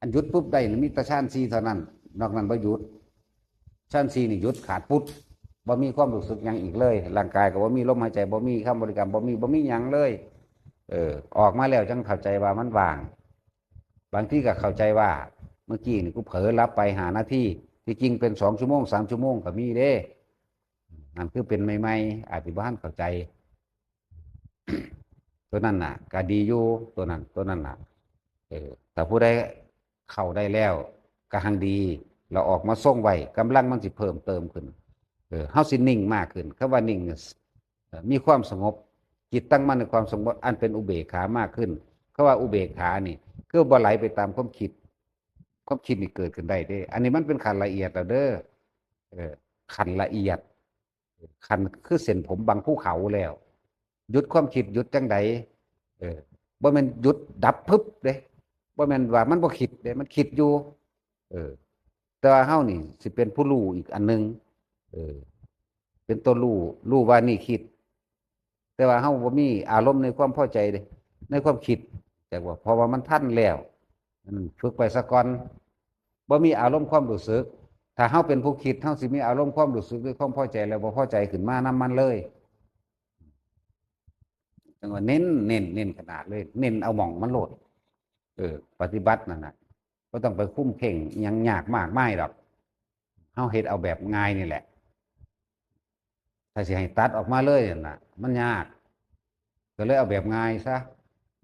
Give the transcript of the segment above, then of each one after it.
ອັນຢຸດປຸບໄດ້ນີ້ມີແຕ່ຊານສີ່ເທົ່ານັ້ນ, ນອກນັ້ນບໍ່ຢຸດ. ຊານສີ່ນີ້ຢຸດຂາດປຸດ, ບໍ່ມີຄວາມຮູ້ສຶກຫຍັງອີກເລີຍ, ຮ່າງກາຍກໍບໍ່ມີ, ລົມຫາຍໃຈບໍ່ມີ, ຄຳບໍລິກຳບໍ່ມີ, ບໍ່ມີຫຍັງເລີຍ. ເອີ ອອກມາແລ້ວຈັ່ງເຂົ້າໃຈວ່າມັນວ່າງ. ບາງທີກໍເຂົ້າໃຈວ່າ ເມື່ອກີ້ນີ້ກູເຜີຫຼັບໄປຫ້ານາທີ, ທີ່ຈິງເປັນສອງຊົ່ວໂມງ ສາມຊົ່ວໂມງກໍມີເດ້. ນັ້ນຄືເປັນໃໝ່ໆ ອາດຊິບໍ່ທັນເຂົ້າໃຈ. ຕົວນັ້ນນະກໍດີຢູ່, ຕົວນັ້ນ ຕົວນັ້ນນະ. ເອີ ຖ້າຜູ້ໃດເຂົ້າໄດ້ແລ້ວກໍຮັ່ງດີ, ແລ້ວອອກມາຊົງໄວ້, ກຳລັງມັນຊິເພີ່ມເຕີມຂຶ້ນ. ເອີ ເຮົາຊິນິ່ງມາກຂຶ້ນ. ຄຳວ່ານິ່ງ ເອີ ມີຄວາມສະຫງົບ, ຈິດຕັ້ງໝັ້ນໃນຄວາມສະຫງົບ ອັນເປັນອຸເບກຂາມາກຂຶ້ນ. ຄຳວ່າອຸເບກຂານີ້ ຄືບໍ່ໄຫຼໄປຕາມຄວາມຄິດ. ຄວາມຄິດນີ້ເກີດຂຶ້ນໄດ້ເດ້. ອັນນີ້ມັນເປັນຂັ້ນລະອຽດແລ້ວເດີ. ເອີ ຂັ້ນລະອຽດ. ຂັ້ນຄືເສັ້ນຜົມບັງພູເຂົາແລ້ວ. ຢຸດຄວາມຄິດ ຢຸດຈັ່ງໃດ? ເອີ ບໍ່ແມ່ນຢຸດດັບປຶບເດ້. ບໍ່ແມ່ນວ່າມັນບໍ່ຄິດເດ້, ມັນຄິດຢູ່. ເອີ ແຕ່ວ່າເຮົານີ້ຊິເປັນຜູ້ຮູ້ອີກອັນໜຶ່ງ. ເອີ ເປັນຕົວຮູ້, ຮູ້ວ່ານີ້ຄິດ. ແຕ່ວ່າເຮົາບໍ່ມີອາລົມໃນຄວາມພໍໃຈເດ້, ໃນຄວາມຄິດ, ແຕ່ວ່າ ເພາະວ່າມັນທັນແລ້ວ. ອັນນັ້ນຝຶກໄປຊະກ່ອນ. ບໍ່ມີອາລົມຄວາມຮູ້ສຶກ. ຖ້າເຮົາເປັນຜູ້ຄິດ, ເຮົາຊິມີອາລົມຄວາມຮູ້ສຶກ ຫຼື ຄວາມພໍໃຈ ແລະ ບໍ່ພໍໃຈຂຶ້ນມານຳມັນເລີຍ. ຈັ່ງວ່າເນັ້ນ, ເນັ້ນ, ເນັ້ນຂະໜາດເລີຍ, ເນັ້ນເອົາໝ່ອງມັນໂລດ. ເອີ ປະຕິບັດນັ້ນນະ ບໍ່ຕ້ອງໄປຄຸມເຄັ່ງອີ່ຫຍັງຍາກມາກມາຍດອກ. ເຮົາເຮັດເອົາແບບງ່າຍນີ້ແຫຼະ. ຖ້າຊິໃຫ້ຕັດອອກມາເລີຍນັ້ນນະ ມັນຍາກ. ກໍເລີຍເອົາແບບງ່າຍຊະ.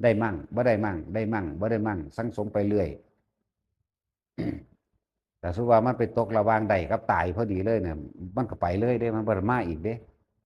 ໄດ້ໝັ້ງ ບໍ່ໄດ້ໝັ້ງ, ໄດ້ໝັ້ງ ບໍ່ໄດ້ໝັ້ງ, ສັງສົມໄປເລື້ອຍ. ຖ້າສົມມຸດວ່າມັນໄປຕົກລະຫວ່າງໄດ້ກັບຕາຍພໍດີເລີຍນະ, ມັນກໍໄປເລີຍເດ້, ມັນບໍ່ໄດ້ມາອີກເດ້.